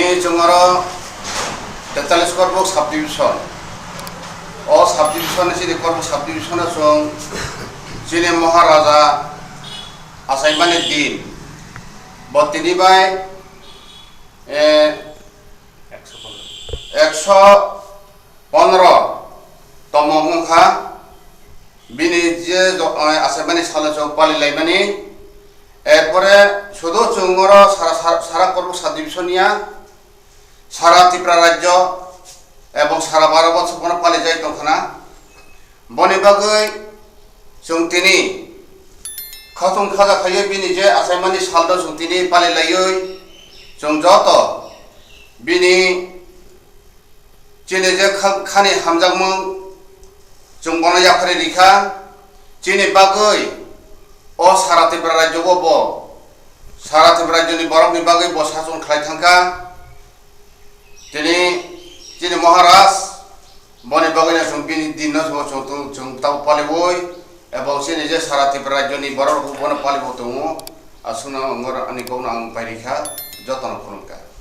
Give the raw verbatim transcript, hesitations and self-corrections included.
Chwng oro tetalis Korbuk subdivision. O subdivision ni chini Korbuk subdivision o chwng chini Maharaja achaimani din. Bo tini bai, eh, ekso pondro tomong wngkha. Bini je do-, eh, achaimani salo chwng palilaimani. Erpore sudu chwng oro sara, sara, sara Korbuk subdivision ya, sara Tripura rajyo ebong sara Bharat borso bono palijai tongkhana. Boni bagwi chwng tini khatung khaja khaiwi bini je achaimani salno chwng tini palilaiwi chwng joto bini chini je kha-, khani hamjakmung chwng bono yapharwi rikha. Chini bagwi o sara Tripura rajyo o bo sara Tripura rajyoni borokni bagwi bo sachon khlai thangkha. Tini chini Maharaj boni bagwino chwng bini dinno bo chwng, chwng, chwng tabo paliwi, ebong chini je sara Tripura rajyoni borok rok bono paliwi tongo. Aswkno wngor ani kokno ang pairikha, jotono khulumkha.